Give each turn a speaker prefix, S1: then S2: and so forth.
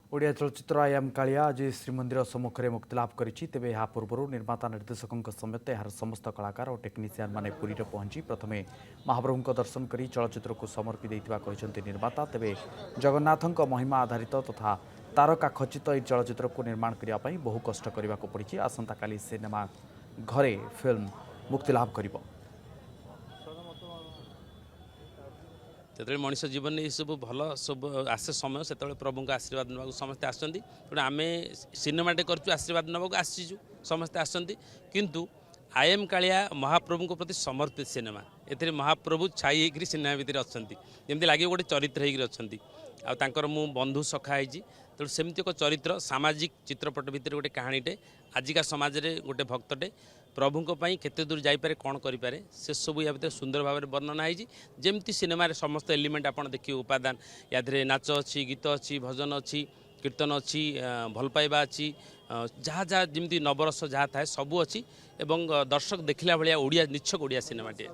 S1: ଓଡ଼ିଆ ଚଳଚ୍ଚିତ୍ର I am Kalia ଆଜି ଶ୍ରୀମନ୍ଦିର ସମ୍ମୁଖରେ ମୁକ୍ତିଲାଭ କରିଛି। ତେବେ ଏହା ପୂର୍ବରୁ ନିର୍ମାତା, ନିର୍ଦ୍ଦେଶକଙ୍କ ସମେତ ଏହାର ସମସ୍ତ କଳାକାର ଓ ଟେକ୍ନିସିଆନମାନେ ପୁରୀରେ ପହଞ୍ଚି ପ୍ରଥମେ ମହାପ୍ରଭୁଙ୍କ ଦର୍ଶନ କରି ଚଳଚ୍ଚିତ୍ରକୁ ସମର୍ପି ଦେଇଥିବା କହିଛନ୍ତି ନିର୍ମାତା। ତେବେ ଜଗନ୍ନାଥଙ୍କ ମହିମା ଆଧାରିତ ତଥା ତାରକା ଖଚିତ ଏହି ଚଳଚ୍ଚିତ୍ରକୁ ନିର୍ମାଣ କରିବା ପାଇଁ ବହୁ କଷ୍ଟ କରିବାକୁ ପଡ଼ିଛି। ଆସନ୍ତାକାଲି ସିନେମା ଘରେ ଫିଲ୍ମ ମୁକ୍ତିଲାଭ କରିବ।
S2: ଯେତେବେଳେ ମଣିଷ ଜୀବନରେ ଏସବୁ ଭଲ ସବୁ ଆସେ ସମୟ, ସେତେବେଳେ ପ୍ରଭୁଙ୍କ ଆଶୀର୍ବାଦ ନେବାକୁ ସମସ୍ତେ ଆସନ୍ତି। ତେଣୁ ଆମେ ସିନେମାଟେ କରିଛୁ, ଆଶୀର୍ବାଦ ନେବାକୁ ଆସିଛୁ, ସମସ୍ତେ ଆସନ୍ତି। କିନ୍ତୁ I M Kalia ମହାପ୍ରଭୁଙ୍କ ପ୍ରତି ସମର୍ପିତ ସିନେମା। ଏଥିରେ ମହାପ୍ରଭୁ ଛାଇ ହେଇକରି ସିନେମା ଭିତରେ ଅଛନ୍ତି, ଯେମିତି ଲାଗିବ ଗୋଟେ ଚରିତ୍ର ହେଇକରି ଅଛନ୍ତି। ଆଉ ତାଙ୍କର ମୁଁ ବନ୍ଧୁ ସଖା ହେଇଛି। ତେଣୁ ସେମିତି ଏକ ଚରିତ୍ର, ସାମାଜିକ ଚିତ୍ରପଟ ଭିତରେ ଗୋଟେ କାହାଣୀଟେ, ଆଜିକା ସମାଜରେ ଗୋଟେ ଭକ୍ତଟେ ପ୍ରଭୁଙ୍କ ପାଇଁ କେତେ ଦୂର ଯାଇପାରେ, କ'ଣ କରିପାରେ, ସେସବୁ ୟା ଭିତରେ ସୁନ୍ଦର ଭାବରେ ବର୍ଣ୍ଣନା ହେଇଛି। ଯେମିତି ସିନେମାରେ ସମସ୍ତ ଏଲିମେଣ୍ଟ ଆପଣ ଦେଖିବେ, ଉପାଦାନ, ୟା ଦେହରେ ନାଚ ଅଛି, ଗୀତ ଅଛି, ଭଜନ ଅଛି, କୀର୍ତ୍ତନ ଅଛି, ଭଲ ପାଇବା ଅଛି, ଯାହା ଯାହା ଯେମିତି ନବରସ ଯାହା ଥାଏ ସବୁ ଅଛି ଏବଂ ଦର୍ଶକ ଦେଖିଲା ଭଳିଆ ଓଡ଼ିଆ, ନିଚ୍ଛକ ଓଡ଼ିଆ ସିନେମାଟିଏ।